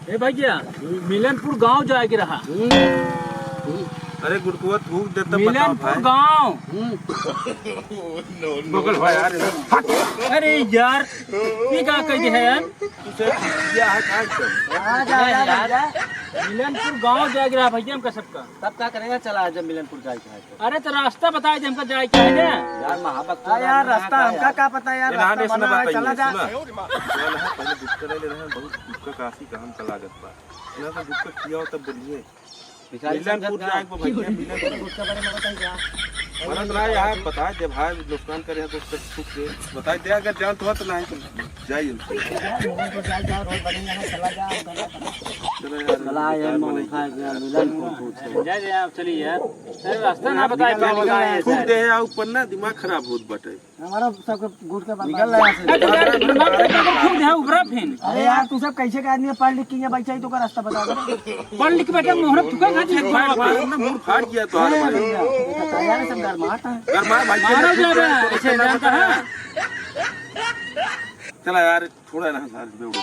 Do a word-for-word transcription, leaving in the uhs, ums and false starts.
ए भैया, मिलनपुर गांव जाए के रहा। अरे गुटकुआ थूक देता, बताओ मिलनपुर भाई। गांव। बगल भाई यार। अरे यार, ये का कह दे है यार? तुझे किया है का एकदम? आ जा, आ जा, यार। भैया। मिलनपुर गांव जाए के रहा भैया हमका सबका। तब का करेगा, चला आजा मिलनपुर जाए के है। अरे तो रास्ता बताए दे हमका जाए के है ना। यार महाभक्त हाँ यार, रास्ता हमका का पता यार, ये रास्ता नाम इसने बना है, बताइए, चला जा। सुना। चल, हाँ, पहले गुटखा ले ले रहे हैं, बहुत गुटखा काशी का हमका लागत बा। इतना तो गुटखा किया हो तब बोलिए। भिखारी मिलनपुर समझत जाए को भैया, मिलनपुर। गुटखा बारे में बताइए क्या? मरद ना यार, बता दे भाई, नुकसान करे हैं कुछ तक छुप के। बताई दे अगर जानत हो तो नहीं तो जाइए। यार, मिलनपुर जाए, जाओ, रोड बनी है, चला जा, चला जा। चलो यार, चला यार, बेकार मौका बनाइए। है, मिलनपुर पूछो। जाए दे आप, चलिए यार। अरे रास्ता ना बताए, पहले का है थूक सर? दे है ऊपर ना, दिमाग खराब होत बाटे। हमारा सबके गुट के बात निकल रहा है। अरे तो यार, दिमाग पे तो थूक दे है ऊपर फिन। अरे यार, तू सब कैसे का आदमी है, पढ़ लिख के यहाँ बैठा है, तो का रास्ता बता दे। पढ़ लिख के बैठा, मोहरा थूका खा एक बार मार ना, मुंह फाड़ गया तो अरे यार, भैया, ये तो यार, सब गरमात है। गरमा भाई, मारो जा रहा है, ऐसे जानता है। चला यार, थोड़ा ना साथ में उड़ो।